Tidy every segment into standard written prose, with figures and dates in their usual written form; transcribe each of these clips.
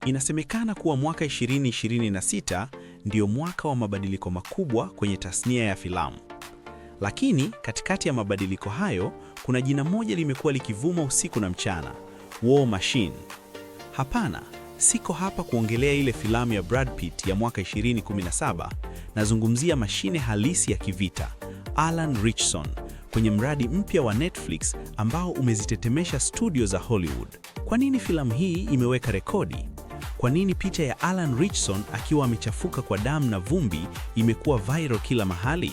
Inasemekana kuwa mwaka 2026 ndio mwaka wa mabadiliko makubwa kwenye tasnia ya filamu. Lakini katikati ya mabadiliko hayo, kuna jina moja limekuwa likivuma usiku na mchana: War Machine. Hapana, siko hapa kuongelea ile filamu ya Brad Pitt ya mwaka 2017. Nazungumzia mashine halisi ya kivita, Alan Ritchson, kwenye mradi mpya wa Netflix ambao umezitetemesha studio za Hollywood. Kwa nini filamu hii imeweka rekodi? Kwa nini picha ya Alan Ritchson akiwa amechafuka kwa damu na vumbi imekuwa viral kila mahali?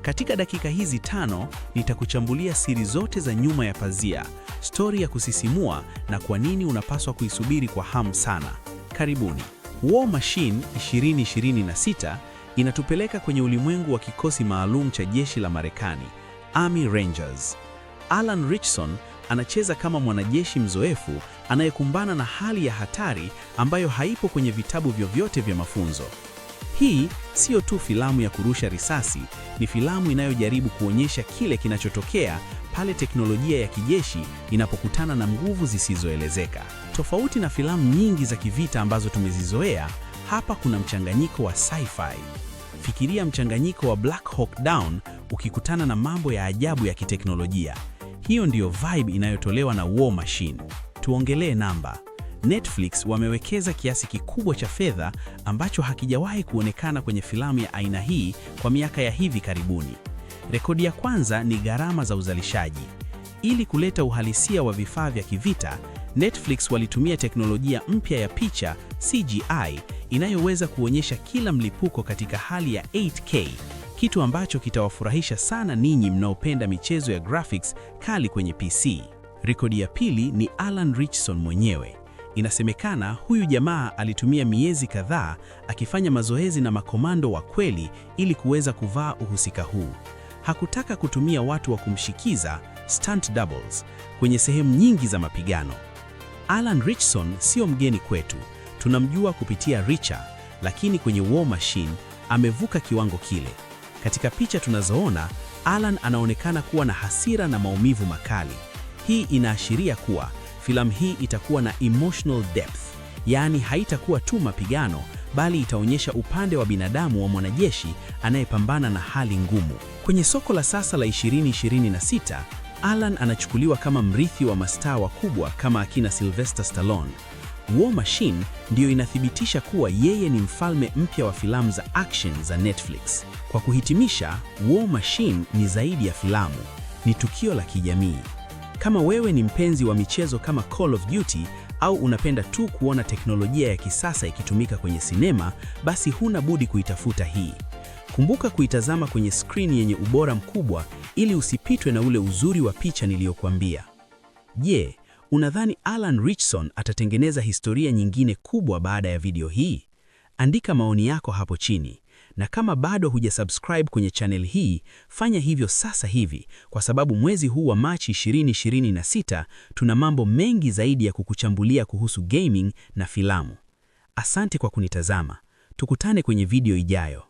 Katika dakika hizi 5 nitakuchambulia siri zote za nyuma ya pazia, stori ya kusisimua na kwa nini unapaswa kuisubiri kwa hamu sana. Karibuni. War Machine 2026 inatupeleka kwenye ulimwengu wa kikosi maalum cha jeshi la Marekani, Army Rangers. Alan Ritchson anacheza kama mwanajeshi mzoefu anayekumbana na hali ya hatari ambayo haipo kwenye vitabu vyovyote vya mafunzo. Hii siyo tu filamu ya kurusha risasi, ni filamu inayojaribu kuonyesha kile kinachotokea pale teknolojia ya kijeshi inapokutana na nguvu zisizoelezeka. Tofauti na filamu nyingi za kivita ambazo tumezizoea, hapa kuna mchanganyiko wa sci-fi. Fikiria mchanganyiko wa Black Hawk Down ukikutana na mambo ya ajabu ya kiteknolojia. Hiyo ndiyo vibe inayotolewa na War Machine. Tuongelee namba. Netflix wamewekeza kiasi kikubwa cha fedha ambacho hakijawahi kuonekana kwenye filamu ya aina hii kwa miaka ya hivi karibuni. Rekodi ya kwanza ni gharama za uzalishaji. Ili kuleta uhalisia wa vifaa vya kivita, Netflix walitumia teknolojia mpya ya picha CGI inayoweza kuonyesha kila mlipuko katika hali ya 8K, kitu ambacho kitawafurahisha sana ninyi mnaopenda michezo ya graphics kali kwenye PC. Rekodi ya pili ni Alan Ritchson mwenyewe. Inasemekana huyu jamaa alitumia miezi kadhaa akifanya mazoezi na makomando wa kweli ili kuweza kuvaa uhusika huu. Hakutaka kutumia watu wa kumshikiza, stunt doubles, kwenye sehemu nyingi za mapigano. Alan Ritchson sio mgeni kwetu, tunamjua kupitia Reacher, lakini kwenye War Machine amevuka kiwango kile. Katika picha tunazoona, Alan anaonekana kuwa na hasira na maumivu makali. Hii inaashiria kuwa filamu hii itakuwa na emotional depth, yaani haitakuwa tu mapigano, bali itaonyesha upande wa binadamu wa mwanajeshi anayepambana na hali ngumu. Kwenye soko la sasa la 2026, Alan anachukuliwa kama mrithi wa mastaa wakubwa kama akina Sylvester Stallone. War Machine ndiyo inathibitisha kuwa yeye ni mfalme mpya wa filamu za action za Netflix. Kwa kuhitimisha, War Machine ni zaidi ya filamu, ni tukio la kijamii. Kama wewe ni mpenzi wa michezo kama Call of Duty au unapenda tu kuona teknolojia ya kisasa ikitumika kwenye sinema, basi huna budi kuitafuta hii. Kumbuka kuitazama kwenye screen yenye ubora mkubwa ili usipitwe na ule uzuri wa picha niliyokuambia. Je, unadhani Alan Ritchson atatengeneza historia nyingine kubwa baada ya video hii? Andika maoni yako hapo chini. Na kama bado hujasubscribe kwenye channel hii, fanya hivyo sasa hivi, kwa sababu mwezi huu wa Machi 2026 tuna mambo mengi zaidi ya kukuchambulia kuhusu gaming na filamu. Asante kwa kunitazama. Tukutane kwenye video ijayo.